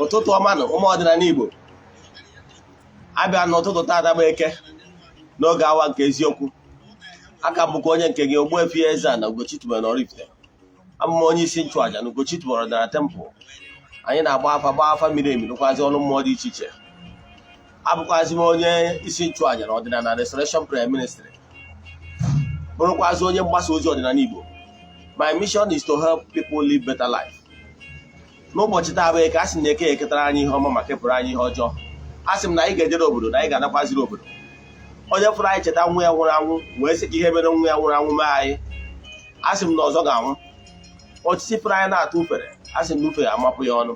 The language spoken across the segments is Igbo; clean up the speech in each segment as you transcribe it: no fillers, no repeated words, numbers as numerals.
Ụtụtụ ọma nụ, ụmụ ọdịnala Igbo. Abịa n'ụtụtụ taata bụ Eke, n'oge awa nke eziokwu. Aka m bụkwa onye nke gị, Ogbuefi Eze-Ana Ugochi tubelu na Oraifite. Abụ m onye isi nchụaja na Ugochi tubelu ọdịnala temple. Anyị na-agba afa, gbaa afa miri emi, rụkwazi ọrụ mmụọ dị iche iche. Abụkwazi m onye isi nchụaja na Ọdịnala Restoration Prayer Ministry, bụrụkwazi onye mgbasa ozi ọdịnala Igbo. My mission is to help people live better life. N'ụbọchị taa bụ Eke. A sị na Eke eketara anyị ihe ọma ma kepụrụ anyị ihe ọjọọ. A sị m na anyị ga-ejere obodo, na anyị ga-anakwaziri obodo. Onye fụrụ anyị cheta nwa ya nwụrụ anwụ wee sị ka ihe mere nwa ya nwụrụ anwụ mee anyị, a sị m na ọzọ ga-anwụ. Osisi fụrụ anyị na-atụ ufere, a sị m na ufere amapụ ya ọnụ.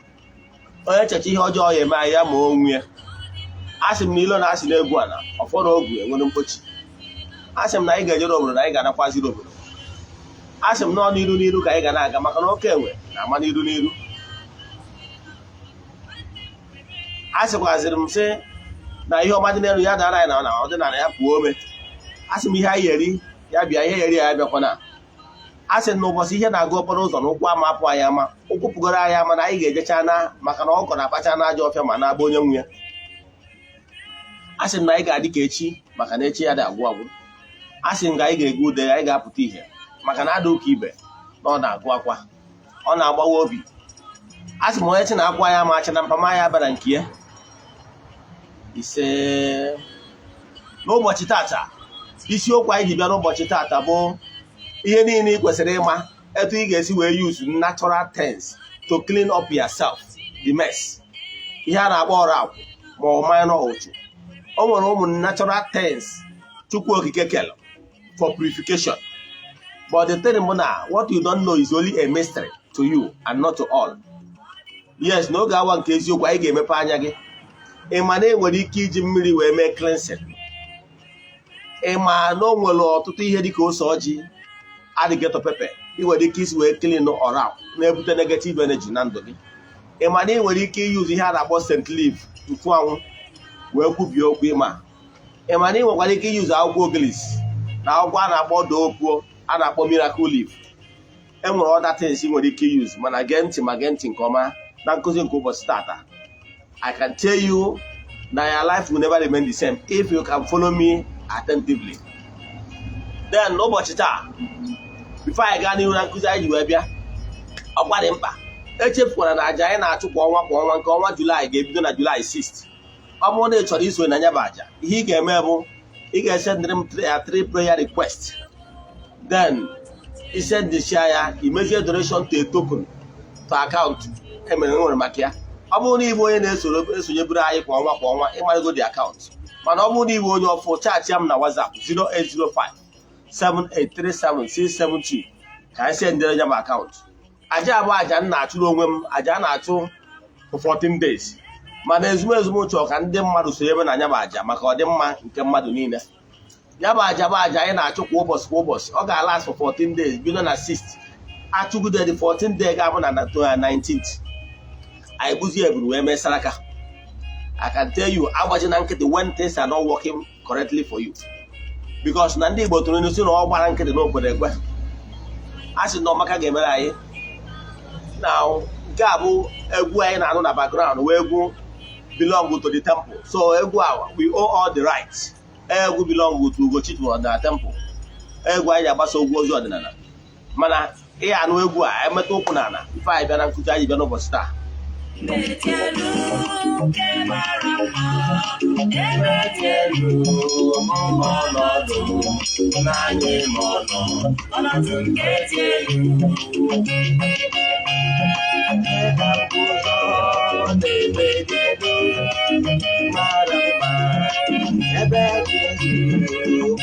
Onye checha ihe ọjọọ ya eme anyị, ya ma onwe ya. A sị m na ilo na asị na-egwu ala ọfọrọ ogu enwere mkpochi. A sị m na anyị ga-ejere obodo, na anyị ga-anakwaziri obodo. A sị m nọọ n'iru n'iru ka anyị ga na-aga, maka na oke enwe na-ama n'iru n'iru. A sịkwazịrị m sị na ihe ọma dị n'elu ya dara anyị na ọdịnala ya pụọ ome. A sị m ihe anyị eri ya bịa, ihe eri ya bịakwana. A sị na ụbọchị ihe na-agụ okporo ụzọ na ụkwụ ama apụ anyị ama, ụkwụ pụgoro anyị ama na anyị ga-ejecha na, maka na ọkọ na-akpacha na ajọ ọfịa ma na-agba onye nwe ya. A sị m na anyị ga-adị ka echi, maka na echi ya dị agwụ agwụ. A sị m ka anyị ga-ege ude, anyị ga-apụta ihe, maka na ada ụka ibe na ọ na-agụ akwa, ọ na-agbawa obi. A sị m onye chi na-akwa ya ma achị na mpama ya bara nke ya. Ise. N'ụbọchị tata, isiokwu anyị ji bịa n'ụbọchị tata bụ ihe niile ị kwesịrị ịma, etu ị ga-esi wee use natural things to clean up yourself, the mess, ihe a na-akpọ ọrụ akwụ ma ọ minor ụchụ. O nwere ụmụ natural things Chukwu Okike kere for purification, but the thing bụ na what you don't know is only a mystery to you and not to all. Yes, n'oge awa nke eziokwu, anyị ga-emepe anya gị. Ị ma na enwere ike iji mmiri wee mee cleansing? Ị ma na o nwere ọtụtụ ihe dịka ose ọjị, alligator pepper, ị nwere ike isi wee clean ọra na-ebute negative energy na ndụ gị? Ị ma na ị nwere ike iyuzu ihe a na-akpọ scent leaf, nchụanwụ, wee kwubie okwu? Ị ma na ị nwekwara ike iyuzu akwụkwọ ogilisi na akwụkwọ a na-akpọ doopuo, a na-akpọ miracle leaf? E nwere other things ị nwere ike iyuzu, mana gee ntị, ma gee ntị nke ọma na nkụzi nke ụbọchị tata. I can tell you na your life will never remain the same if you can follow me attentively. Then n'ụbọchị taa, before anyị gaa n'ihu na nkụzi anyị ji wee bịa, ọkwa dị mkpa, echefukwara na aja anyị na-achụ kwa ọnwa kwa ọnwa, nke ọnwa Julaị ga-ebido na Julaị 6. Ọ bụrụ na ị chọrọ iso na ya bụ aja, ihe ị ga-eme bụ ị ga-esendịrị m three prayer request. Then isendịsia ya, imezie donation to a token to account emere nwere maka ya. Ọ bụrụ na ịbụ onye na-esoro esonyeburu anyị kwa ọnwa kwa ọnwa, ịmarago the account. Mana ọ bụrụ na ịbụ onye ọfụ, chat m na WhatsApp 0805 7837672 ka anyị sendịrị ya bụ account. Aja abụ aja m na-achụrụ onwe m, aja a na-achụ for 14 days, mana ezumezu m chọrọ ka ndị mmadụ sonyebe na ya bụ aja maka ọdịmma nke mmadụ niile. Ya bụ aja bụ aja anyị na-achụ kwa ụbọchị kwa ụbọchị. Ọ ga-alast for 14 days, bido na 6th, achụgide the 14 day ga-abụ na 19th, anyị gbuzie eburu wee mee saraka. I can tell you, agbaji na nkịtị when things are not working correctly for you, because na ndị Igbo tụrụ ilu na ọ gbara nkịtị na okwere ekwe. A sị na ọmaka ga-emere anyị. Na nke a bụ egwu anyị na-anụ na background, wee egwu belong to the temple. So egwu a, we own all the rights. Egwu belong to Ugochi Ọdịnala Temple. Egwu anyị ji agbasa ogwu ozi ọdịnala, mana ị anụ egwu a emetụ ụkwụ n'ala ife anyị bịa na nkụzi anyị bịa n'ụbọchị taa. Ebe nke mara mma, ebe dị elu, ọnọdụ n'anya ime ọnọ, ọnọdụ nke dị elu. Ebe ụzọ na-ebe dị elu mara mma, ebe dị elu,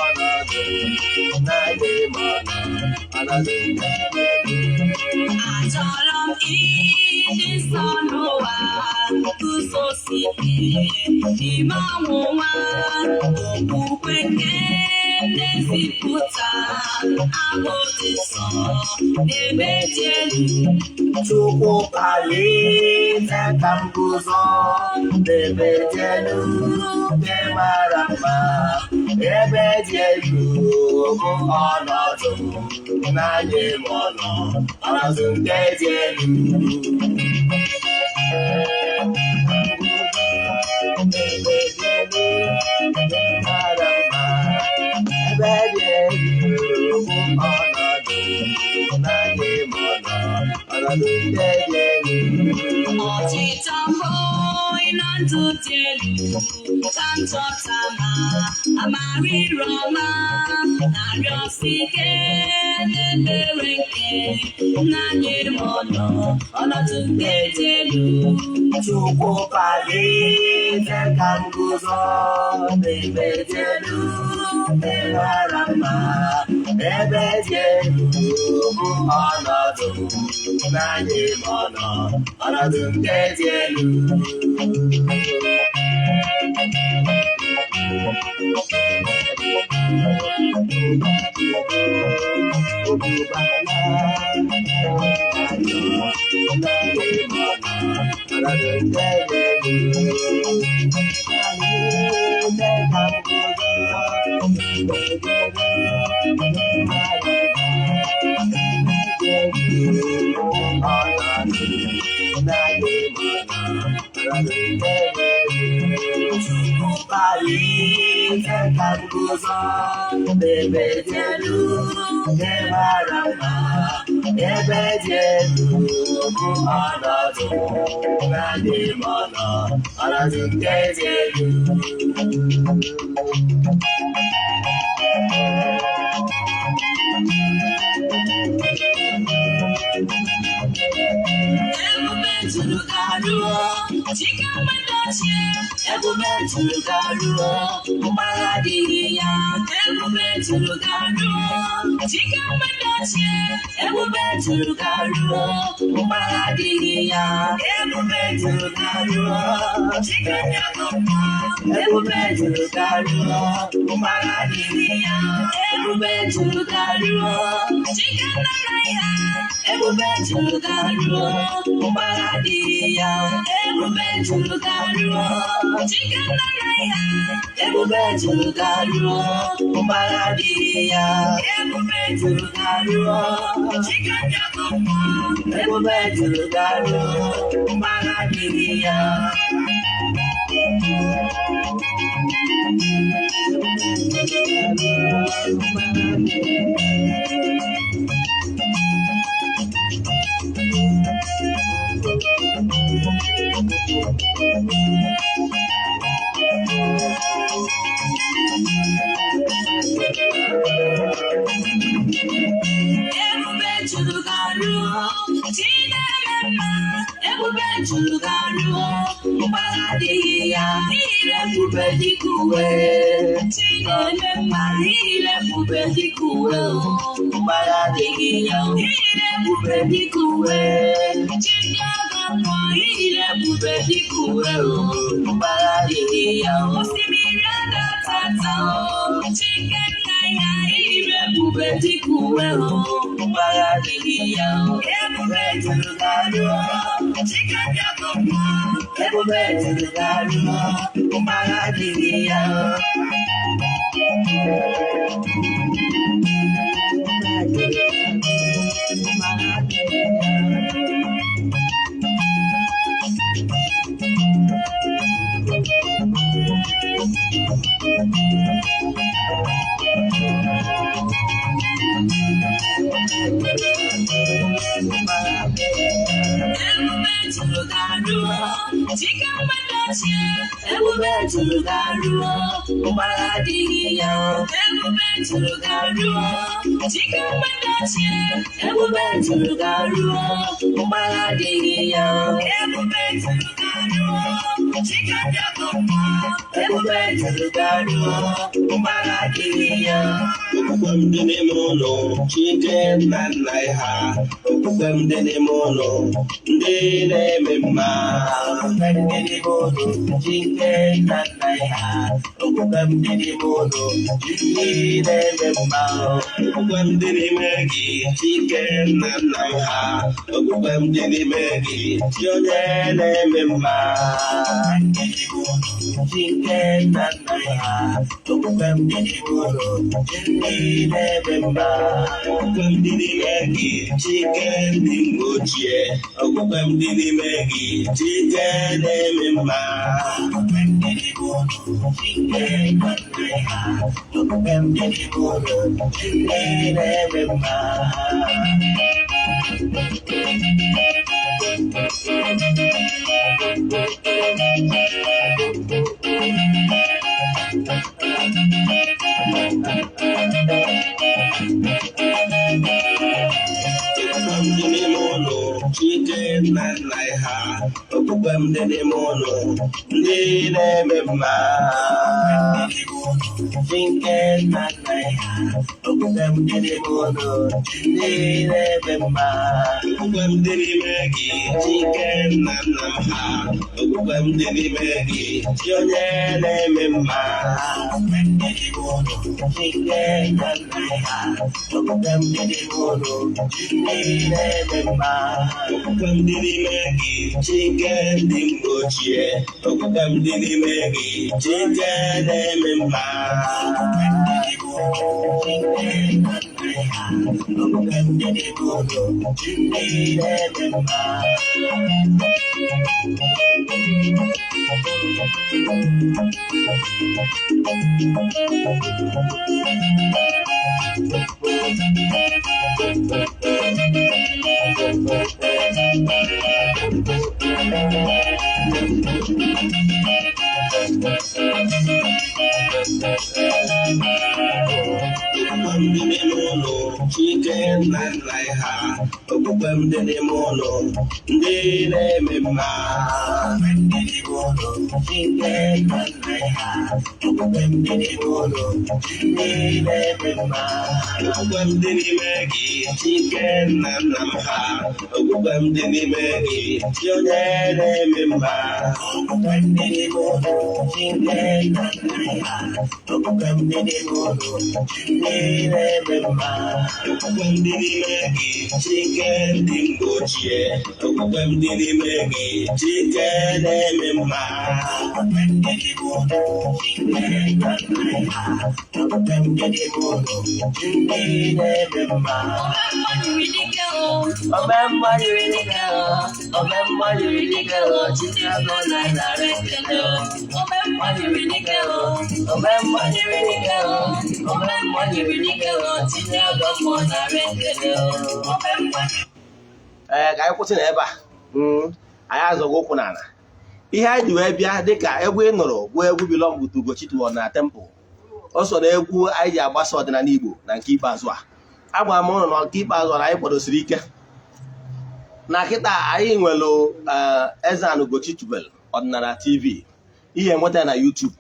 ọnọdụ n'anya ime ọnọ, ọnọdụ nke dị elu. Achọrọ m ịdị nsọ n'ụwa, guzosi ike n'ime ọnwụnwa, okwukwe nke na-ezipụta abụ dị nsọ n'ebe dị elu. Chukwu kpalite ka m guzo n'ebe dị elu nke mara mma, ebe dị elu bụ ọnọdụ n'anya ime ọnọ, ọnọdụ nke dị elu. Ọnọdụ nke dị elu. Ọchịchọ mbụ ịnọ ndụ dị elu ka m chọta ma amara ire ọma na-arịọsi ike n'ekpere nke na-nye m ọnọdụ nke dị elu. Chukwu palite ka m guzo n'ebe dị elu nke mara mma, ebe dị elu bụ ọnọdụ n'anya m ọnọdụ nke dị elu. Palite ka m guzo n'ebe dị elu nke mara mma, ebe dị elu bụ ọnọdụ na-adị m ọnọdụ nke dị elu. Ebube juru garuo, chike mmadụ ochie, ebube juru garuo, mgbagha adịghị ya. Ebube juru garuo, chike mmadụ ochie, ebube juru garuo, mgbagha adịghị ya. Ebube juru garuo, chike ndị ọgọ mmụọ, ebube juru garuo, mgbagha adịghị ya. Ebube juru garuo, chike nna nna ya, ebube juru garuo, mgbagha adịghị ya. Ebube juru garuo, chike nna nna ya, ebube juru garuo, mgbagha adịghị ya. Ebube juru garuo, chike ndị ọgọ mmụọ, Ebube juru garuo, mgbagha adịghị ya. Ebube juru garuo, Chineke mma, ebube juru garuo, mgbagha adịghị ya, ire ebube dịka uwe. Chineke mma, ire ebube dịka uwe o, mgbagha adịghị ya, ire ebube dịka uwe. Chi ndị ọgọ mmụọ, ire ebube dịka uwe o, mgbagha adịghị ya, osimiri adatata o, Chike nna ya, ire ebube dịka uwe o, mgbagha adịghị ya, ebube juru garuo, Chike ndị ọgọ mmụọ, Ebube juru garuo, mgbagha adịghị ya. Ebube juru garuo, chike mmadụ ochie, ebube juru garuo, mgbagha adịghị ya. Ebube juru garuo, chike mmadụ ochie, ebube juru garuo, mgbagha adịghị ya. Ebube juru garuo, chike ndị ọgọ mmụọ, ebube juru garuo, mgbagha adịghị ya. Okwukwe m dị n'ime ụlọ Chike nna nna ha, okwukwe m dị n'ime ụlọ ndị na-eme mma. Okwukwe m dị n'ime ụlọ Chike nna nna ha, okwukwe m dị n'ime ụlọ ndị na-eme mma. Okwukwe m dị n'ime gị Chike nna nna m ha, okwukwe m dị n'ime gị chi onye na-eme mma. Chike nna nna ha, okwukwe m dị n'ime ụlọ ndị na-eme mma. Okwukwe m dị n'ime gị Chike ndị mgbe ochie, okwukwe m dị n'ime gị Chike na-eme mma. Okwukwe m dị n'ime ụlọ Chike nna nna ha, okwukwe m dị n'ime ụlọ ndị na-eme mma. Okwukwe m dị n'ime ụlọ Chike nna nna ha. Okwukwe m dị n'ime ụlọ ndị na-eme mma. Chike nna nna ha, okwukwe m dị n'ime ụlọ ndị na-eme mma. Okwukwe m dị n'ime gị, Chike nna nna m ha. Okwukwe m dị n'ime gị, chi onye na-eme mma. Chike nna nna ha, okwukwe m dị n'ime ụlọ ndị na-eme mma. Okwukwe m dị n'ime gị, Chike ndị mgbe ochie. Okwukwe m dị n'ime gị, Chike na-eme mma. Chike nna nna ha, okwukwe m dị n'ime ụlọ ndị na-eme mma. Okwukwe m dị n'ime ụlọ Chike nna nna ha. Okwukwe m dị n'ime ụlọ ndị na-eme mma. Chike nna nna ha, okwukwe m dị n'ime ụlọ ndị na-eme mma. Okwukwe m dị n'ime gị, Chike nna nna m ha. Okwukwe m dị n'ime gị, chi onye na-eme mma. Okwukwe m dị n'ime ụlọ Chike nna nna ha, okwukwe m dị n'ime ụlọ ndị na-eme mma. Okwukwe m dị n'ime gị, Chike ndị mgbe ochie. Okwukwe m dị n'ime gị, Chike na-eme mma. Okwukwe m dị n'ime ụlọ Chike nna nna ha, okwukwe m dị n'ime ụlọ ndị na-eme mma. Ome mma yiri dike o, ome mma yiri dike o, ome mma yiri dike o, Chineke na-anara ekele o. Ome mma yiri dike o, ome mma yiri dike o, ome mma yiri dike o, Chineke nara ekele o. Ome mma Ee, ka anyị kwụsị na ebe a. Anyị azọghị ụkwụ n'ala. Ihe anyị ji wee bịa, dịka egwu ị nụrụ bụ egwu belong to Ugochi na temple. O so na egwu anyị ji agbasa ọdịnala Igbo. Na nke ikpeazụ a, agwara m ụnụ na nke ikpeazụ na anyị kwadosiri ike na kịta anyị nwere Eze-Ana Ugochi Tubelu Ọdịnala TV. Ihe nweta na YouTube,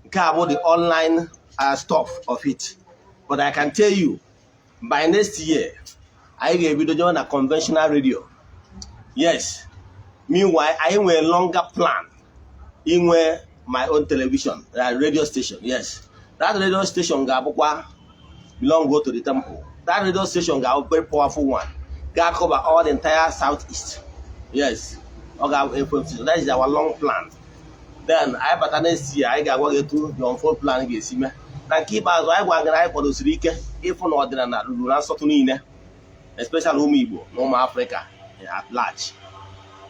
nke a bụ the online stuff of it, but I can tell you, by next year anyị ga-ebido jewe na conventional radio. Yes, meanwhile anyị nwere longer plan inwe my own television radio station. Yes, that radio station ga-abụkwa belong go to the temple. That radio station ga-abụ very powerful one, ga-cover all the entire Southeast. Yes, ọ ga-abụ FM station. That is our long plan. Then anyị bata next year, anyị ga-agwa gị etu the unfold plan ga-esi mee. Na nke ikpeazụ, anyị gwara gị na anyị kwadosiri ike ịfụ na ọdịnala ruru na nsọtụ niile, especially ụmụ Igbo na ụmụ Afrịka at large.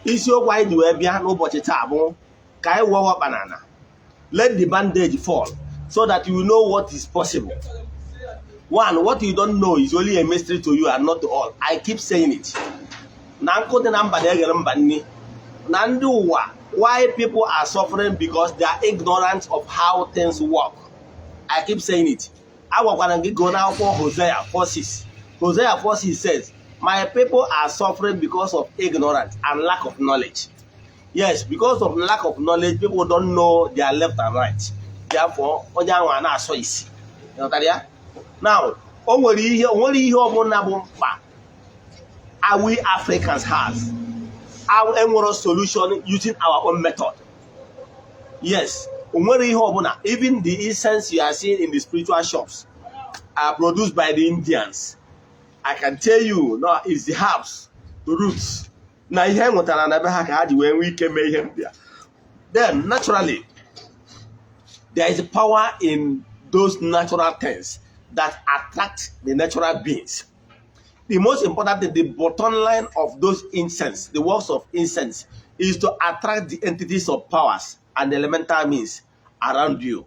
Isiokwu anyị ji wee bịa n'ụbọchị taa bụ ka anyị wụọ ọkpa n'ala. Let the bandage fall so that you know what is possible. One, what you don't know is only a mystery to you and not to all. I keep saying it, na nkụ dị na mba na-eghere mba nni na ndị ụwa. Why people are suffering? Because they are ignorant of how things work. I keep saying it. Agwakwara m gị gụọ n'akwụkwọ Hosea 4:6. Hosea 4:6 says, "My people are suffering because of ignorance and lack of knowledge." Yes, because of lack of knowledge, people don't know their left and right. Therefore onye ahụ a na-asọ isi. Ịghọtara ya? Now, o nwere ihe ọbụla bụ mkpa we Africans has enwero solution using our own method. Yes, o nwere ihe ọbụla. Even the incense you are seeing in the spiritual shops are produced by the Indians. I can tell you no, it's the herbs, the roots na ihe enwetara na be ha ka ha ji wee nwee ike mee ihe ndị a. Then naturally there is power in those natural things that attract the natural beings. The most important thing, the bottom line of those incense, the works of incense, is to attract the entities of powers and elemental means around you.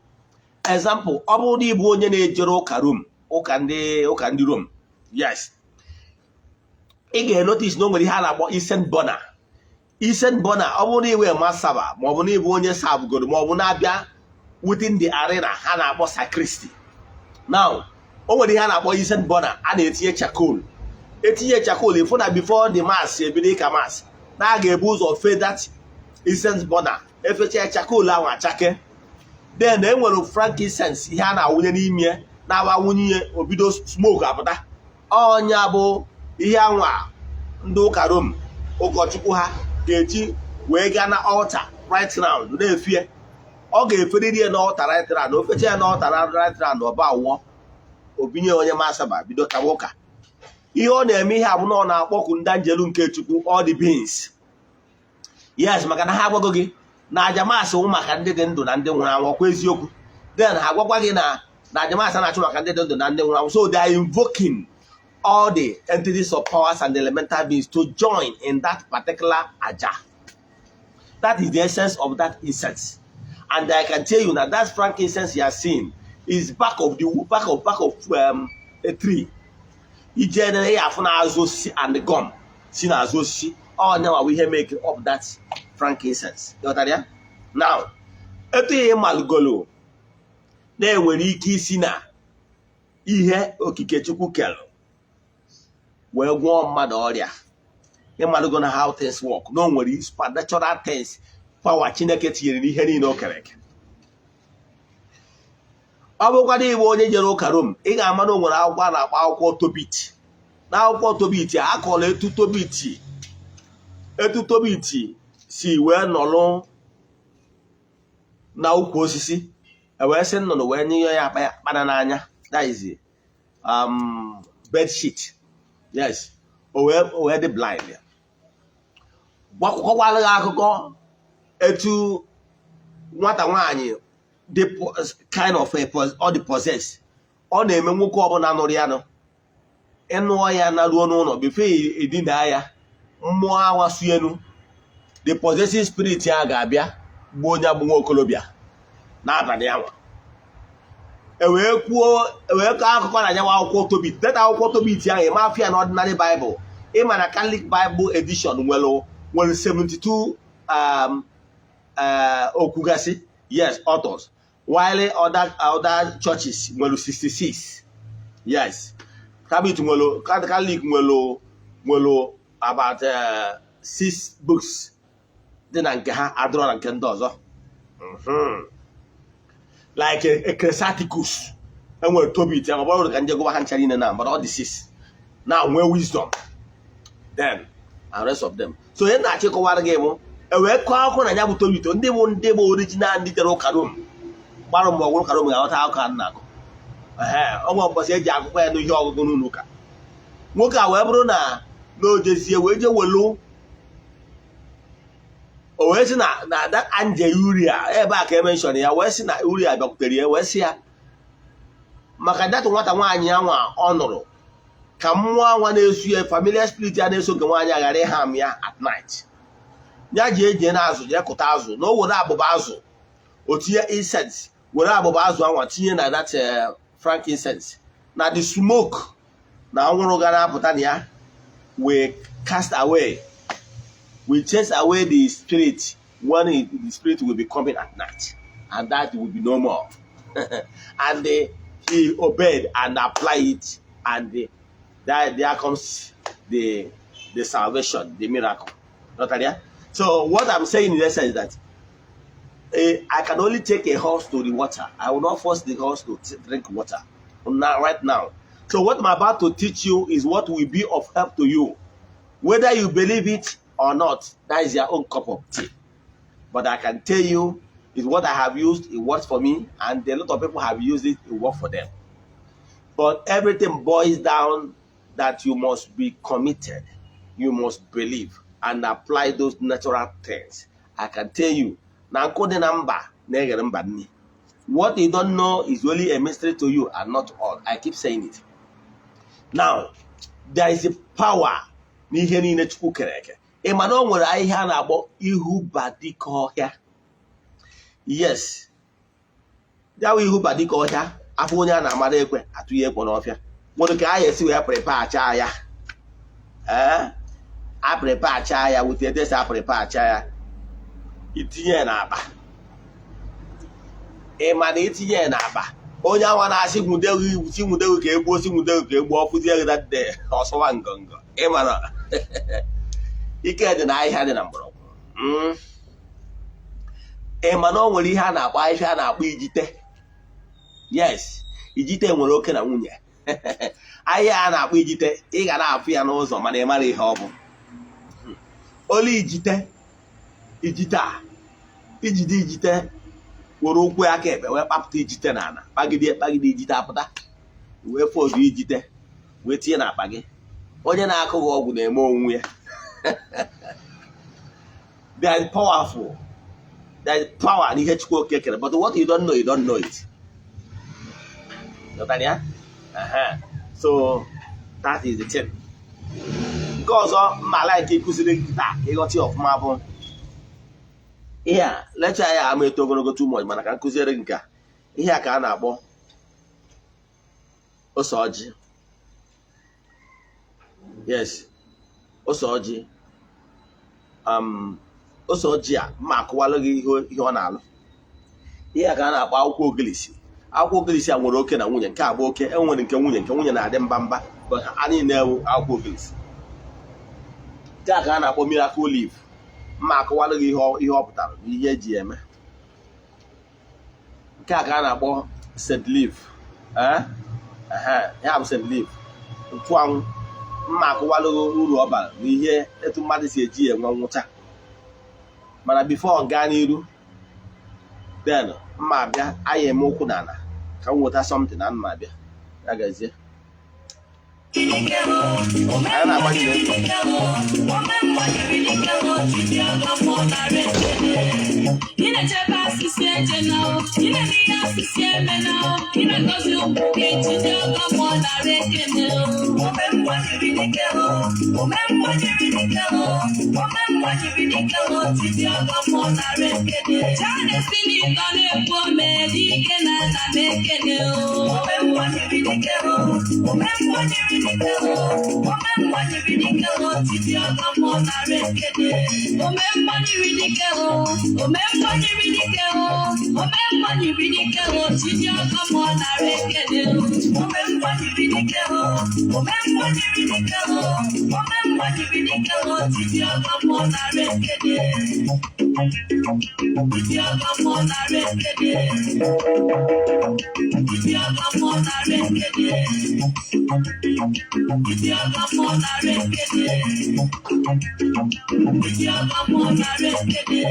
Example, ọ bụrụ na ịbụ onye na-ejere ụka Rom, ụka ndị Rom, yes, Ị ga-enotice na o nwere ihe a na-akpọ incense burner. Incense burner, ọ bụrụ na iwe mass server, ma ọ bụ na ịbụ onye servegoro, ma ọ bụ na-abịa within the arena ha na-akpọ sacristy. Now, o nwere ihe a na-akpọ incense burner. A na-etinye charcoal, etinye charcoal. Ịfụ na before the mass ebido ịka mass, na a ga-ebu ụzọ fe that incense burner. Efecha charcoal ahụ, achake. Then e nwere frankincense, ihe a na-awụnye n'ime, na-awa awụnye ihe, obido smoke apụta. Ọnya bụ ihe anwa ndị ụka Rom, ụkọchukwu ha ga-eji wee gaa na altar right round na-efie. Ọ ga-eferiri ya n'altar right round. O fecha ya n'altar right round, ọba awụọ, obinye onye mass server, bido kawa ụka. Ihe ọ na-eme ihe abụ na ọ na-akpọku ndị anjelu nke Chukwu, all the beings. Yes, maka na ha agwago gị na aja mass wụ maka ndị dị ndụ na ndị nwụrụ anwụ. Ọkwa eziokwu? Then ha agwakwa gị na aja mass na-achụ maka ndị dị ndụ na ndị nwụrụ anwụ. So they are invoking all the entities of powers and elemental beings to join in that particular aja. That is the essence of that incense. And I can tell you that that frankincense you are seeing is back of the back of a tree. Ije na ya afụ n'azụ osisi and gum si n'azụ osisi. Ọnya nwa ihe make up that frankincense. Ghọtara ya? Now, etu ihe malugolo na-enwere ike isi na ihe okike Chukwu kere wee gwọọ mmadụ ọrịa, ịmalụgo na how things work, na o nwere supernatural things, power Chineke tinyere n'ihe niile o kere eke. Ọ bụrụkwana ịbụ onye jere ụka Rom, ị ga-ama na o nwere akwụkwọ a na-akpọ akwụkwọ Tobit. Na akwụkwọ Tobit a, akọrọ etu Tobit si wee nọrọ na ukwu osisi, e wee sị nnụnụ wee nye ya akpa ya kpana n'anya, that is bed sheet. Yes, o wee dị blind. Gwakọkwara gị akụkọ etu nwata nwaanyị dị kind of a ọ dị possessed. Ọ na-eme nwoke ọbụla nụrụ ya nụ, ịnụọ ya na ruo n'ụlọ, before edina ya, mmụọ awasu elu, the possessive spirit ya ga-abịa gbuo onye bụ nwa okolobịa n'abalị anwa. Ewee kwuo, ewee kọọ akụkọ na nyanwa akwụkwọ Tobit. Deta akwụkwọ Tobit ahụ, ịma afịa na ordinary Bible. Ịma na Catholic Bible edition nwere 72 okwugasị, yes, authors, while other churches nwere 66. Yes, Catholic nwere about six books dị na nke ha, adịrọ na nke ndị ọzọ. Like Ecclesiasticus enwere Tobit ya, ma ọ bụrụ ka nje gụwa ha ncha niile na, but all the six now nwee wisdom then and rest of them. So ihe na-achịkọwara gị bụ, e wee kọọ akụkọ na ya bụ Tobit, ndị bụ original, ndị jere ụka Rom gbara mgbe ọgwụrụ ụka Rom ga-aghọta akụkọ a na-akọ. Ehe, ọnwa mbọsị eji akụkọ ya n'ihe ọgụgụ n'ụlọ ụka. Nwoke a wee bụrụ na o jezie wee jee welu, o wee sị na that angel Uria ebe a ka e mention ya, wee sị na Uria bịakwutere ya, wee sị ya maka that nwata nwaanyị anwa ọ nụrụ, ka mmụọ anwa na-esu ya, familiar spirit ya na-eso nke nwaanyị a, ghara ịha m ya at night. Ya ji eje na azụ, jee kụta azụ, na o were abụba azụ, o tinye incense, were abụba azụ anwa tinye na that frankincense, na the smoke na anwụrụ ga na-apụta na ya will cast away, will chase away the spirit when the spirit will be coming at night, and that will be no more. And he obeyed and applied it, and there comes the salvation, the miracle. Ghọtara ya? So what I'm saying in essence is that I can only take a horse to the water. I will not force the horse to drink water. Now, right now. So what I'm about to teach you is what will be of help to you. Whether you believe it or not, that is your own cup of tea. But I can tell you, is what I have used, it works for me, and a lot of people have used it, it works for them. But everything boils down that you must be committed, you must believe and apply those natural things. I can tell you, na nkụ dị na mba na-eghere mba nni. What you don't know is only a mystery to you and not all. I keep saying it. Now, there is a power n'ihe niile Chukwu kere eke. Ị ma na o nwere ahịhịa a na-akpọ ihubadike ọhịa? Yes, ya bụ ihubadike ọhịa. Afọ onye a na-amara ekwe atụ ya ekwe n'ọfịa nwere ka a ga-esi wee prepare chaa ya. Ee. Apịrịpa acha ya wute etu esi apịrịpa acha ya, itinye ya n'akpa. Ị ma na itinye ya n'akpa, onye anwa na-asị nwudeghị, si nwudeghị ka egbuo, si nwudeghị ka egbuo, ọfụzie gị that day, ọsọwa ngọngọ. Ị ma na ike dị na ahịhịa dị na mgbọrọgwụ. Ị ma na o nwere ihe a na-akpọ ahịhịa a na-akpọ ijite? Yes, ijite nwere oke na nwunye. Ahịhịa a na-akpọ ijite, ị ga na-afụ ya n'ụzọ, mana ị mara ihe ọ bụ. Olu ijite, ijite a, ijide ijite, were ụkwụ aka ekpe wee kpapụta ijite n'ala, kpagide kpagide, ijite apụta, wee fodu ijite wee tinye n'akpa gị. Onye na-akụ gị ọgwụ na-eme onwe ya. They are powerful. There is power n'ihe Chukwu Oke kere, but what you don't know, you don't know it. Ghọtara ya? Ehe. So that is the thing. Nke ọzọ mma like ịkụziri gị taa ka ịghọta ya ọfụma bụ ihe a. Lecture ya ama eto ogologo too much, mana ka m kụziere gị nke a. Ihe a ka a na-akpọ ose ọjị. Yes, ose ọjị. Ose ọjị a, mma akụwalụ gị ihe ọ na-alụ. Ihe a ka a na-akpọ akwụkwọ ogilisi. Akwụkwọ ogilisi a nwere oke na nwunye. Nke a bụ oke, enwere nke nwunye. Nke nwunye na-adị mba mba, but ha niile ewu akwụkwọ ogilisi. Nke a ka a na-akpọ miracle leaf. Mma akụwalụ gị ihe ọ pụtara na ihe eji ya eme. Nke a ka a na-akpọ scent leaf. Ee, ehe, ya bụ scent leaf, nchụanwụ. Mma akụwalụ gị uru ọ bara na ihe etu mmadụ si eji ya enwe nwụcha. Mana before gaa n'iru, then mma abịa anyị eme ụkwụ n'ala ka m nweta something na mma abịa ya gazie. Anyị na-agbanye ego. Ị na-echebe asịsị eje na ị na-eme ihe asịsị eme na ị na-agọzi ụmụ gị. Jide ọgọ mmụọ, nara ekene. Ome mgbanyere dike, ome mgbanyere dike, ome mgbanyere dike. Jide ọgọ mmụọ, nara ekene. Chadesi n'ịtọ na-ekwu ome dike na nna m ekene. Ome mgbanyere dike, ome mgbanyere dike, ome mgbanyere dike. Jide ọgọ mmụọ, nara ekene. Ome mgbanyere dike, ome mgbanyere dike, ome mgbanyere dike. Jide ọgọ mmụọ, nara ekene. Ome mgbanyere dike, ome mgbanyere dike, ome mgbanyere dike. Jide ọgọ mmụọ, nara ekene. Jide ọgọ mmụọ, nara ekene. Jide ọgọ mmụọ, nara ekene. Jide ọgọ mmụọ, nara ekene. Jide ọgọ mmụọ, nara ekene.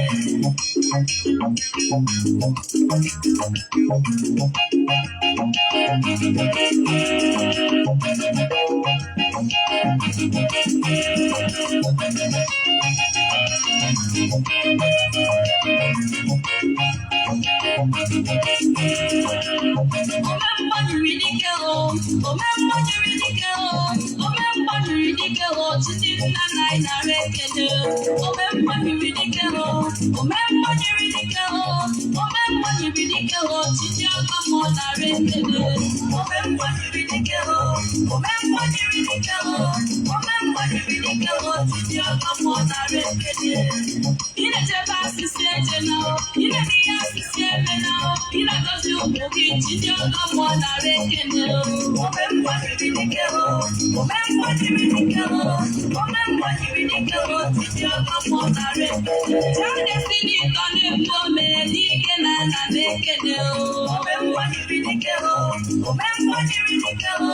Ome mgbanyere dike o, ome mgbanyere dike o, ome mgbanyere dike o, chi ndị nna nna anyị, nara ekele. Ome mgbanyere dike o, ome mgbanyere dike o, ome mgbanyere dike o, chi ndị ọgọ mmụọ, nara ekele. Ome mgbanyere dike o, ome mgbanyere dike o, ome mgbanyere dike o, chi ndị ọgọ mmụọ, nara ekele. Ị na-echebe asịsị eje na ị na-eme ihe asịsị eme na ị na-agọzi ụmụ gị. Chi ndị ọgọ mmụọ, nara ekele. Ome mgbanyere dike o, ome mgbanyere dike o, ome mgbanyere dike o, chi ndị ọgọ mmụọ, nara ekele. Chadesi n'ịtọ na-ekwu ome n'ike na nna m ekele. Ome mgbanyere dike o, ome mgbanyere dike o,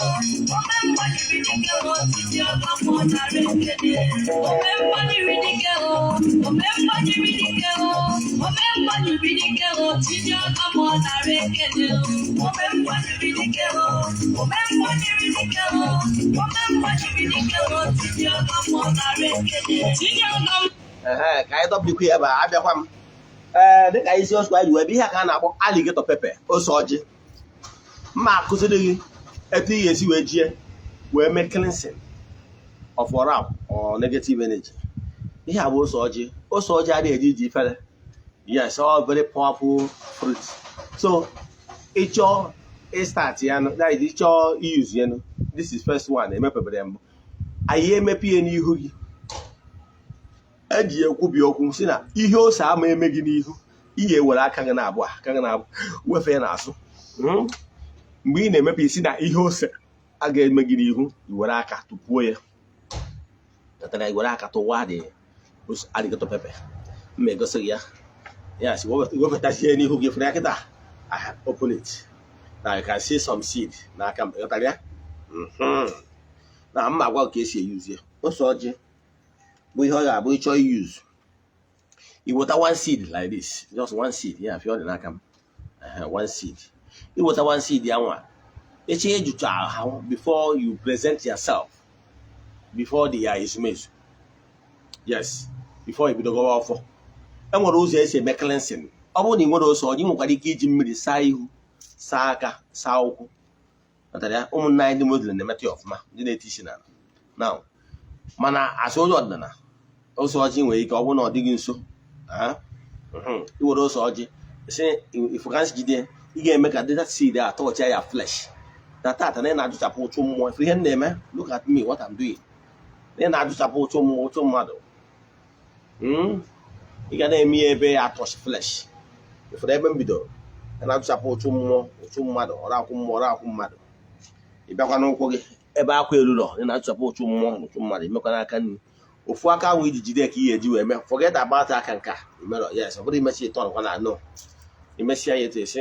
ome mgbanyere dike o, chi ndị ọgọ mmụọ, nara ekele. Ome mgbanyere dike o, ome mgbanyere dike o, ome mgbanyere dike o, chi ndị ọgọ mmụọ, nara ekele. Ome mgbanyere dike o, ome mgbanyere dike o, ome mgbanyere dike o, chi ndị ọgọ mmụọ, nara ekele. Chi ndị ọgọ. Ehe, ka anyị dọbikwa ya ebe a. Abịakwa m. Ee, dịka isi ọsụ anyị ji wee bịa, ihe a ka a na-akpọ alligator pepper, ose ọjị. Mma akụziri gị etu ị ga-esi wee jie wee mee cleansing of aura or negative energy. Ihe a bụ ose ọjị. Ose ọjị adịghị eji iji ifere. Yes, all very powerful fruit. So ịchọọ ịstart ya nụ, that is, ịchọọ iyuzu ya nụ, this is first one emepebere ya mbụ. Anyị emepe ya n'ihu gị. Eji ya ekwubi okwu si na ihe ose ama eme gị n'ihu. Ị ga-ewere aka gị na-abụọ, aka gị na-abụ, wefee n'azụ. Mgbe ị na-emepe isi na ihe ose a ga-eme gị n'ihu, i were aka tụpuo ya. Ghọtara? I were aka tụwa dị alligator pepper. M egosi gị ya. Ya si wepụtazie n'ihu gị, fere ya kịta. I have opened it. Now you can see some seed n'aka m. Ghọtara ya? Na mma agwa ka esi eyuzie ose ọjị bụ ihe ọ ga-abụ ịchọ iyuzu. I weta one seed like this, just one seed ya fịọ dị n'aka m. Ehe, one seed. I weta one seed ya nwa echi ejucha ahụ before you present yourself before the ezumezu. Yes, before you bido gọwa ọfọ. E nwere ụzọ esi eme cleansing. Ọ bụrụ na ị nwere ose ọjị, ị nwekwara ike iji mmiri saa ihu, saa aka, saa ụkwụ. Ghọtara ya? Ụmụnna anyị ndị Muslim na-emetụ ya ọfụma, ndị na-eti isi n'ala. Now, mana asị onye ọdịnala, ose ọjị nwere ike ọ bụrụ na ọ dịghị nso, i were ose ọjị si ifukansi jide, ị ga-eme ka that seed a touch ya flesh na tata na ị na-ajụchapụ ụchụ mmụọ. Ife ihe m na-eme, look at me, what I'm doing, na ị na-ajụchapụ ụchụ mmụọ, ụchụ mmadụ. Ị ga na-eme ya ebe ya touch flesh. Ifuru ebe m bidoro, ị na-ajụchapụ ụchụ mmụọ, ụchụ mmadụ, ọrụ akwụ mmụọ, ọrụ akwụ mmadụ. Ị bịakwa n'ụkwụ gị ebe akwa erurọ, ị na-ajụchapụ ụchụ mmụọ na ụchụ mmadụ. Imekwa n'aka nri, ofu aka ahụ iji jide ka ị ga-eji wee mee. Forget about aka nke a imerọ. Yes, ọ bụrụ imesi ịtọ nọkwa na no imesịa ya etu esi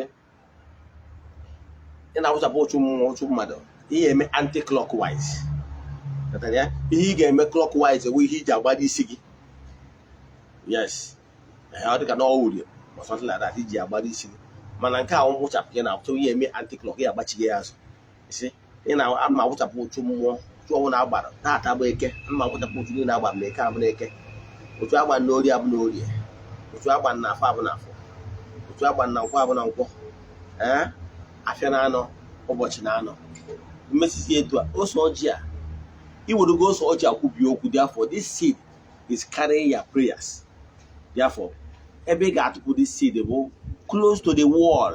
ị na-awụchapụ ụchụ mmụọ, ụchụ mmadụ, ị ga-eme anti clockwise. Ghọtara ya? Ihe ị ga-eme clockwise bụ ihe iji agbado isi gị. Yes. Ee, ọ dịka na ọ wurie or something like that iji agbado isi gị, mana nke a nwụchapụ gị na-akwụcha ihe eme anti clock ya, agbachighị ya azụ. Isi ị na-ama awụchapụ ụchụ mmụọ, ụchụ ọnwụ na-agbara taata bụ Eke, ama awụchapụ ụchụ niile agbara na Eke abụ na Eke, otu agba na Orie abụ na Orie, otu agba na Afọ abụ na Afọ, otu agba na Nkwọ abụ na Nkwọ. Ee, afịa na anọ, ụbọchị na anọ. Mmesisi etu a, ose ọjị a, iwerego ose ọjị akwubi okwu. Therefore, this seed is carrying your prayers. Therefore, ebe ị ga-atụpụ this seed bụ close to the wall,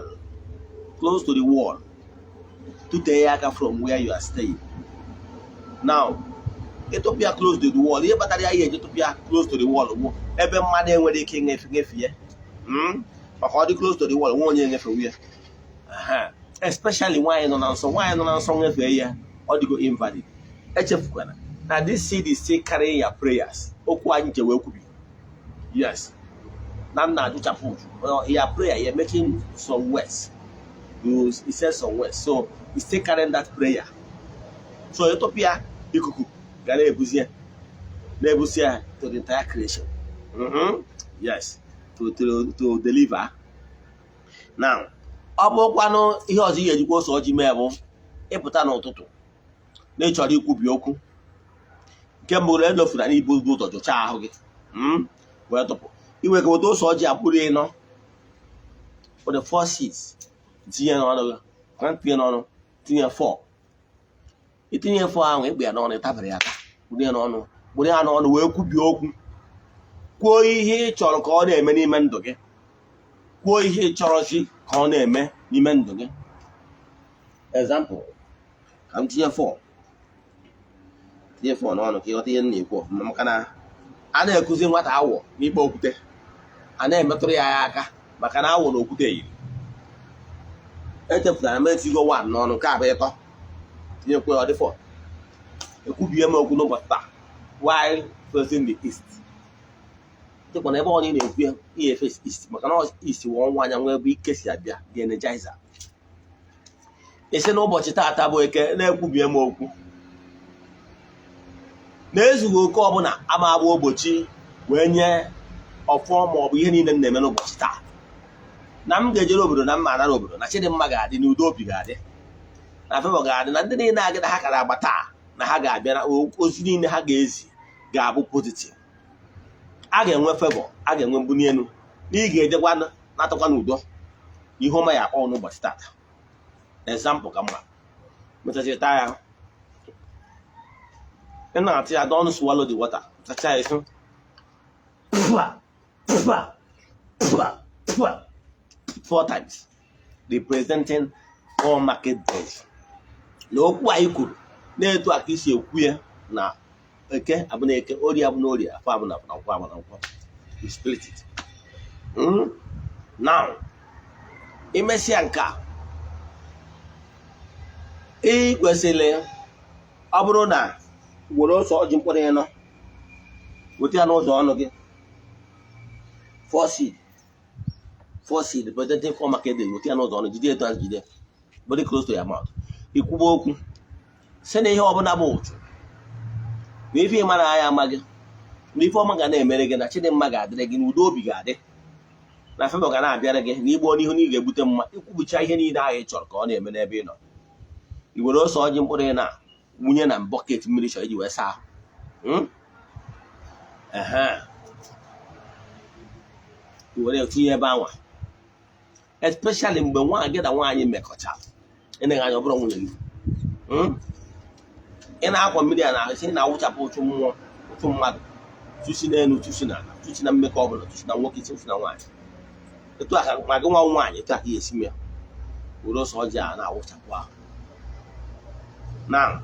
close to the wall. Tụtee ya aka from where you are staying. Now, ịtụpụ ya close to the wall, ihe kpatara ya eji tụpụ ya close to the wall bụ ebe mmadụ enwere ike ịṅefe ṅefe ya. Maka ọ dị close to the wall, nwe onye enyefewu ya. Aha. Especially nwaanyị nọ na nsọ. Nwaanyị nọ na nsọ nyefee ya, ọ dịgo invalid. Echefukwana na this seed is still carrying your prayers. Okwu anyị je wee kwubi, yes, na m na-ajụchapụ your prayer. You're making some words, you said some words, so you still carrying that prayer. So ịtụpụ ya, ikuku ga na-ebuzi ya, na-ebusi ya to the entire creation. Yes, to deliver. Now, ọ bụrụkwanụ ihe ọzọ ị ga-ejikwa ose ọjị mee bụ ịpụta n'ụtụtụ na ị chọrọ ikwubi okwu. Nke mbụ, elofuna n'ibu ụzọ jụchaa ahụ gị, wee tụpụ iwe ka weta ose ọjị akpụrụ ịnọ for the four seeds, tinye n'ọnụ gị. Ka tinye n'ọnụ, tinye four. Itinye four ahụ, ịkpụ ya n'ọnụ, ịtabara ya ata, kpụrụ ya n'ọnụ, kpụrụ ya n'ọnụ, wee kwubie okwu. Kwuo ihe ị chọrọ ka ọ na-eme n'ime ndụ gị. Kwuo ihe ị chọrọzi ka ọ na-eme n'ime ndụ gị. Example, ka m tinye four, tinye four n'ọnụ ka ịghọta ihe m na-ekwu ọfụma, maka na a na-ekuzi nwata awọ n'ikpe okwute, a na-emetụrụ ya aka, maka na awọ na okwute yiri. Echefutara m etigo one n'ọnụ. Nke a bụ ịtọ. Tinyekwa, ọ dị four. Ekwubie m okwu n'ụbọchị taa while facing the east. Chekwa na ebe ọ na-ekwu ya, ihe face east, maka na east wụ ọnwa anyanwụ, ebe ike si abịa, the energizer. Isi n'ụbọchị taata bụ Eke, na-ekwubie m okwu na-ezughị oke ọbụla ama agba ogbochi wee nye ọfọ ma ọ bụ ihe niile m na-eme n'ụbọchị taa, na m ga-ejere obodo, na mma anara obodo, na Chidimma ga-adị, na udo obi ga-adị, na favour ga-adị, na ndị niile agịda ha kara agba taa na ha ga-abịa, na ozi niile ha ga-ezi ga-abụ positive, a ga-enwe favour, a ga-enwe mbuli elu, na ị ga-ejekwa natakwa n'udo, ihe ọma ya akpọ n'ụbọchị tata. Example ka mma mechachiri taa ya, ị na-atụ ya, don't swallow the water. Tacha ya, isi pụa pụa pụa pụa four times, representing four market days. Na okwu anyị kwuru na-etu a ka isi ekwu ya na Eke abụ na Eke, Orie abụ na Orie, Afọ abụ na Afọ, na Nkwọ abụ na Nkwọ. You split it. Now imesịa nke a, ị kwesịrị, ọ bụrụ na were ose ọjị mkpụrụ ịnọ, weta ya n'ụzọ ọnụ gị, four seed, four seed representing four market days. Weta ya n'ụzọ ọnụ, jide etu ahụ, jide very close to your mouth. Ikwuba okwu sị na ihe ọbụla bụ ụchụ, na ife ịma na anya ama gị, na ife ọma ga na-emere gị, na chidimma ga-adịrị gị, na udo obi ga-adị, na favour ga na-abịara gị, na igbo n'ihu na ị ga-egbute mma. Ikwubucha ihe niile ahụ ị chọrọ ka ọ na-eme n'ebe ị nọ, i were ose ọjị mkpụrụ ị na wunye na bucket mmiri chọrọ iji wee saa ahụ. Ehe. I were tinye ebe anwa, especially mgbe nwaanyị gị na nwaanyị mekọchara, ịnaghị anya, ọ bụrụ nwunye gị. Ị na-akwa mmiri a na-ahụ, ị na-awụchapụ ụchụ mmụọ, ụchụ mmadụ, chụsi n'elu, chụsi n'ala, chụsi na mmekọ ọbụla, chụsi na nwoke, chụsi na nwaanyị. Etu a ka ma gị nwa nwaanyị, etu a ka ị esi ya were ose ọjị a na-awụchapụ ahụ. Na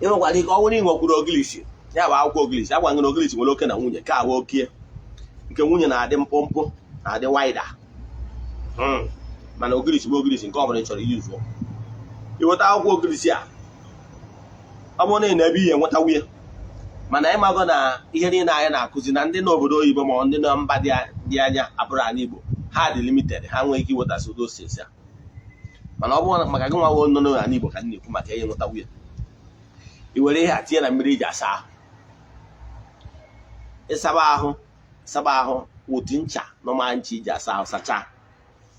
ị nwekwara ike, ọ bụrụ ị nwekwuru ogilisi, ya bụ akwụkwọ ogilisi. Agwa gị na ogilisi nwere oke na nwunye, ka abụ okie nke nwunye na-adị mkpụmkpụ, na-adị wider. Mana ogilisi bụ ogilisi, nke ọ bụla ị chọrọ iyuzuo. Iweta akwụkwọ ogilisi a, ọ bụrụ na ị na-ebe ihe nweta nwunye, mana ịmago na ihe niile anyị na-akụzi na ndị n'obodo oyibo ma ọ ndị na mba dị anya abụrụ ala Igbo, ha dị limited, ha nwee ike iwetasị ụdị osisi a. Mana ọ bụrụ maka gị nwa nọ n'ala Igbo ka m na-ekwu maka ihe nweta nwunye, i were ihe a tinye na mmiri iji asa ahụ, ịsaba ahụ, saba ahụ ụdị ncha normal ncha iji asa ahụ, sachaa.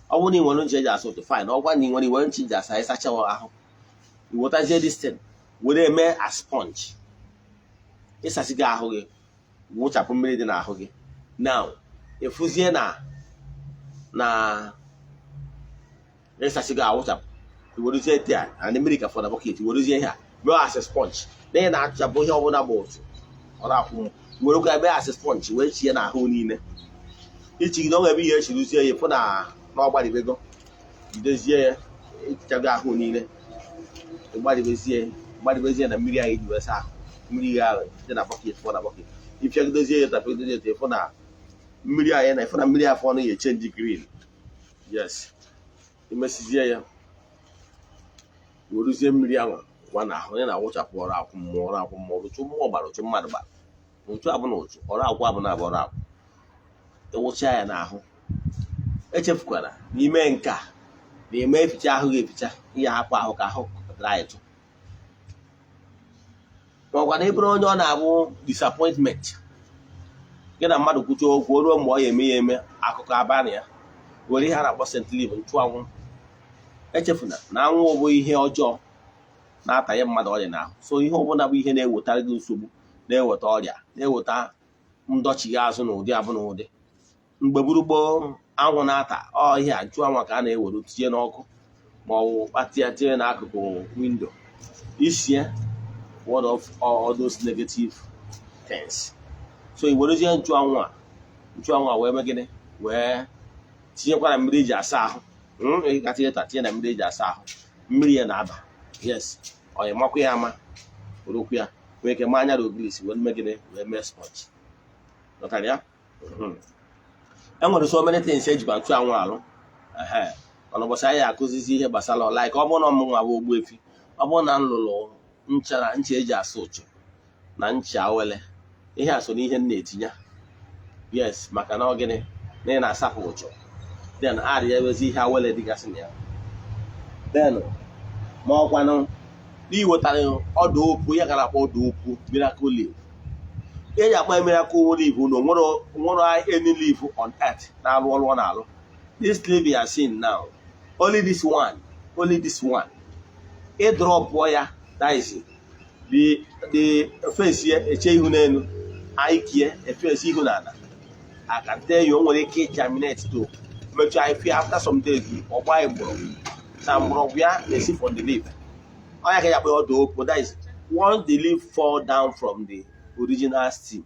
Ọ bụrụ na ị nwere ncha eji asa ụtụ, fine. Ọgwa na ị nwere, iwere ncha iji asa, ịsacha ahụ, i wetazie this thing were eme as sponge. Ịsasịgo ahụ gị, wụchapụ mmiri dị n'ahụ gị. Now ịfụzie na ịsasịgo, awụchapụ, iwerezie tea na mmiri ka fọ na bucket, iwerezie ihe a mee as a sponge na ị na-achapụ ihe ọbụla bụ ụtụ ọ na-akwụ. Werekwa mee as a sponge wee chie n'ahụ niile ichigide. Ọ ebe ihe echiruzie ya, ịfụ na ọ gbaribego, jidezie ya, echichago ahụ niile, ịgbaribezie, gbaribezie na mmiri ahụ iji wee saa ahụ, mmiri ahụ dị na bucket fọ na bucket. Ifiagidozie ya, tapigidozie ya, ịfụ na mmiri anyị na ịfụ na mmiri afọ ọnụ ya echange green. Yes, imesizie ya, weruzie mmiri ahụ gwa na ahụ onye na-awụchapụ ọrụ akwụ mmụọ, ọrụ akwụ mmụọ, ụchụ mmụọ gbara, ụchụ mmadụ gbara, ụchụ abụ na ụchụ ọrụ akwụ abụ na abụ ọrụ akwụ. Ịwụcha ya n'ahụ, echefukwara n'ime nke a na-eme eficha ahụ gị, eficha ihe, hapụ ahụ ka ahụ dry tụ. Ma ọkwa na ịbụrụ onye ọ na-abụ disappointment, gị na mmadụ kwucha okwu, o ruo mgbe ọ ya eme ya eme akụkọ abalị ya, were ihe a na-akpọ scent leaf, nchụanwụ. Echefuna na anwụ bụ ihe ọjọọ na-atanye mmadụ ọrịa n'ahụ. So ihe ọbụla bụ ihe na-ewetara gị nsogbu, na-eweta ọrịa, na-eweta ndọchigha azụ na ụdị abụ na ụdị mgbe gburugburu anwụ na-ata ọ ihe a, nchụanwụ ka a na-ewere tinye n'ọkụ ma ọ bụ kpatịa tinye n'akụkụ window isie, ward off all those negative things. So i werezie nchụanwụ a, nchụanwụ a wee mee gịnị? Wee tinyekwa na mmiri eji asa ahụ. Ị ga tinye ta, tinye na mmiri eji asa ahụ, mmiri ya na-aba. Yes, ọ ya makwa ya ama, werekwu ya wee ke anya na ogirisi, wee mee gịnị? Wee mee sponge. Ghọtara ya? E nwere so many things ejikwa nchụanwụ alụ. Ehe, mana ụbọchị anyị akụzizi ihe gbasara, like ọ bụrụ na ọmụ nwa bụ Ogbuefi, ọ bụrụ na m lụrụ ncha na ncha eji asa ụchụ na ncha awele, ihe a so n'ihe m na-etinye. Yes, maka na ọ gịnị na ị na-asapụ ụchụ, then add ya ewezi ihe awele dịgasị na ya. Then ma ọkwanụ na iwetara ọdụ okwu ya gara akpọ ọdụ okwu miracle leaf. Ihe eji akpọ miracle leaf na onwere nwere any leaf on earth na-arụ ọrụ ọ na-arụ. This leaf you are seeing now, only this one, only this one, ị dropụọ ya, that is the face ya eche ihu n'elu anyị kie efesi ihu n'ala. I can tell you, o nwere ike germinate to mechaa ife after some days, ọgba mgbọrọgwụ na mgbọrọgwụ ya na-esi from the leaf. Ọ ya ka ya akpọ ọdụ okwu. That is, once the leaf fall down from the original stem,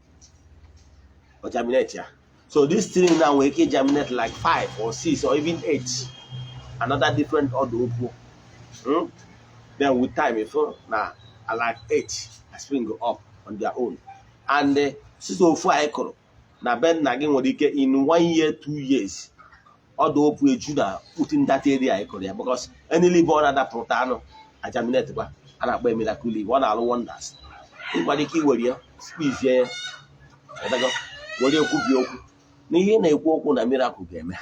ọ germinate ya. So this thing now nwere ike germinate like five or six or even eight another different ọdụ okwu. Then with time, if na Like eight spring up on their own. And site ofu anyị kụrụ na be nna gị nwere ike in one year, 2 years, ọdụ opu eju na within that area anyị kụrụ ya, because any leaf ọ na-adapụta anụ agerminate kwa, a na-akpọ miracle leaf. Ọ na-alụ wonders. Ị nwere ike iwere ya, squeeze ya, ịdago, were ekwubi okwu n'ihe ị na-ekwu okwu na miracle ga-eme,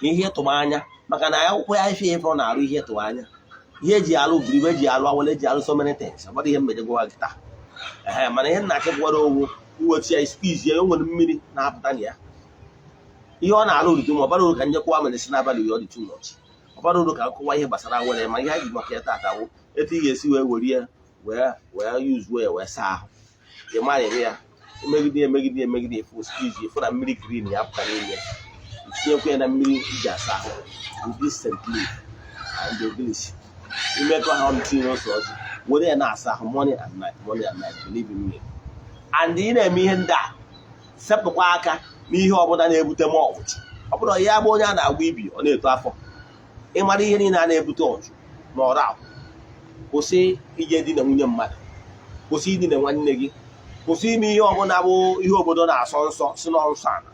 ihe ịtụmanya, maka na akwụkwọ ya ife ife ọ na-arụ, ihe ịtụmanya, ihe eji alụ buribe, eji alụ awele, eji alụ so many things. Ọ bụrụ ihe mmeje gwa gị taa, ehe, mana ihe nna achịkwara owu iwetu ya, squeeze ya, o nwere mmiri na-apụta na ya. Ihe ọ na-alụ ruru ma ọ bara uru ka njekwa mere si n'abalị ya, ọ dị too much. Ọ bara uru ka nkọwa ihe gbasara awele, ma ihe anyị ji maka ya taata wụ etu ị ga-esi wee were ya wee yuzuo ya wee saa ahụ. Ị mara eme ya, emegide, emegide, emegide, efu squeeze, efu na mmiri green ya pụta n'ime ya, tinyekwa ya na mmiri iji asa ahụ with this scent leaf and ogilisi, imekọ ha ọnụ, tinye ose ọjị, were ya na-asa ahụ morning and night, morning and night. Believe in me. And ị na-eme ihe ndị a, sepụkwa aka n'ihe ọbụla na-ebute m ọgwụchụ. Ọ bụrụ ya bụ onye a na-agwa ibi, ọ na-eto afọ. Ịmara ihe niile a na-ebute ọchụ na ọrụ akwụ, kwụsị ije di na nwunye mmadụ, kwụsị idina nwanne gị, kwụsị ime ihe ọbụla bụ ihe obodo na-asọ nsọ si nọ nsọ ala.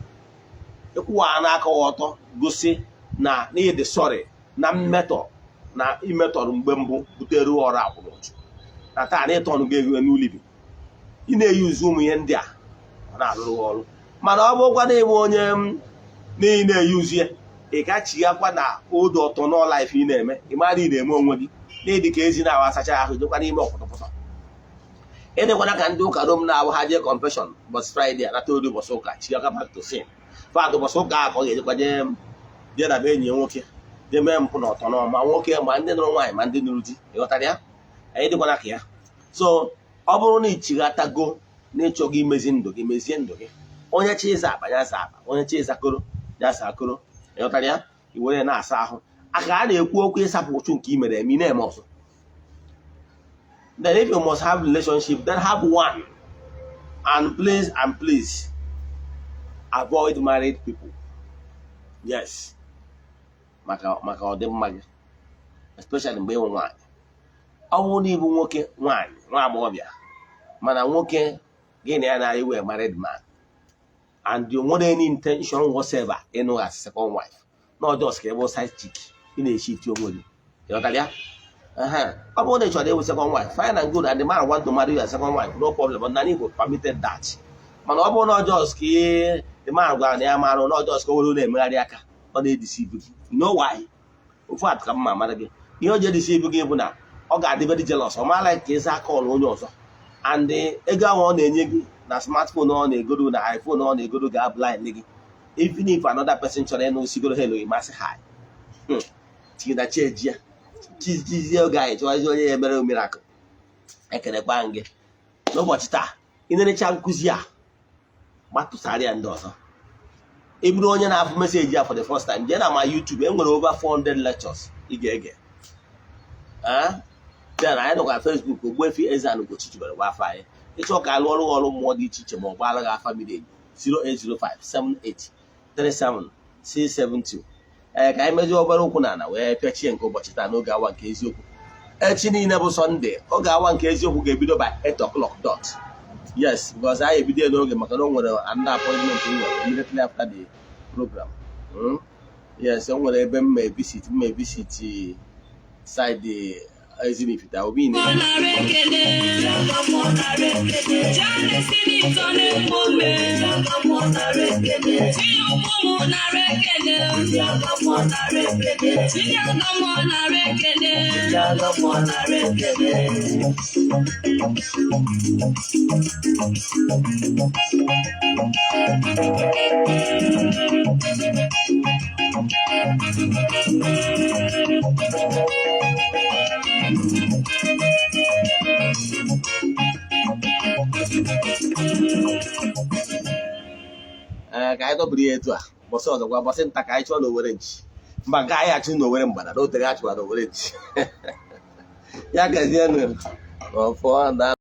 Ịkwụwa n'aka ọtọ, gosi na n'ihi dị sorry na mmetọ na imetọrọ mgbe mbụ butere ọrụ akwụmọchụ na taa na ịtọnụ gị ego n'ulibi. Ị na-eyuzu ụmụ ihe ndị a, ọ na-arụrụ gị ọrụ. Mana ọ bụrụkwa na ịbụ onye n'ihi na-eyuzu ya, ị gachighakwa na old ọtọ nọ life ị na-eme. Ị mara ị na-eme onwe gị n'ịdị ka ezi na-awa asacha ahụ, jekwa n'ime ọpụtọpụtọ. Ịdịkwana ka ndị ụka Rom na-abụ ha jee confession ụbọchị Friday, anata ori ụbọchị ụka, chiaka back to sin fat. Ụbọchị ụka ahụ ka ọ ga-ejekwa jee na be enyi ya nwoke, jee mee mpụ na ọtọ nọ, ma nwoke, ma ndị nụrụ nwaanyị, ma ndị nụrụ di. Ịghọtara ya? Anyị dịkwana ka ya. So ọ bụrụ na ichighatago na ịchọghị imezi ndụ gị, mezie ndụ gị. Onye chi ịza akpa ya za akpa, onye chi ịza koro ya sa koro. Ịghọtara ya? I were na-asa ahụ aka a na-ekwu okwu ịsapụ ụchụ nke i mere eme, ị na-eme ọzọ. Then if you must have relationship, then have one. And please and please, avoid married people. Yes, maka ọdịmma gị, especially mgbe ịnwe nwaanyị. Ọ bụrụ na ịbụ nwoke, nwaanyị, nwa agbọghọbịa, mana nwoke gị na ya na iwe married man and you nwere any intention whatsoever ịnụ as second wife, not just ka ịbụ side chick, ị na-echi iti onwe gị. Ịghọtara ya? Ọ bụrụ na ị chọrọ ịbụ second wife, fine and good, and the man want to marry you as second wife, no problem, but nani Igbo permitted that. Mana ọ bụrụ na ọ just ka the man gwara na ya mara na ọ just ka o were na-emegharị aka, ọ na-edeceive gị. You know why? Ofu atụ ka mma amara gị, ihe o ji edeceive gị bụ na ọ ga-adị very jealous. Ọ maala ka ịza aka ọrụ onye ọzọ, and ego ahụ ọ na-enye gị na smartphone ọ na-egodo na iPhone ọ na-egodo ga blind gị. Even if another person chọrọ ịnụ sigoro hello, ịmasị ha tinye na cheji ya chizie oge anyị chọwazi onye ya emere miracle. Ekelekwa gị n'ụbọchị taa. Ị na-erecha nkụzi a, gbatụsara ya ndị ọzọ. Ị bụrụ onye na-afụ message a for the first time, jee na ma YouTube, e nwere over 400 lectures ị ga-ege. Then anyị nọkwa Facebook, Ogbuefi Eze-Ana Ugochi tubelu gwa afọ anyị. Ịchọ ka alụ ọrụ ọrụ mmụọ dị iche iche ma ọ gbaara gị afa miri emi, 08057837672. Ee, ka anyị mezie obere ụkwụ n'ala wee pịachie nke ụbọchị taa n'oge awa nke eziokwu. Echi niile bụ Sunday, oge awa nke eziokwu ga-ebido by 8 o'clock dot. Yes, because anyị ebido ya n'oge maka na o nwere another appointment m nwere immediately after the program. Yes, o nwere ebe m ma visit, m ma visit side Ezinifite Obi. Nara ekele Janesi na-egbu ome Chinyere nara ekele Chinyere nara ekele. Nara ekele. Ee, ka anyị dọbiri ya etu a. Ụbọchị ọzọ gwa ụbọchị nta ka anyị chụọ n'Owere nchi mba nke anyị achụ n'Owere mgbada na otere achụwa n'Owere nchi. Ya gazienụ ọfọ na.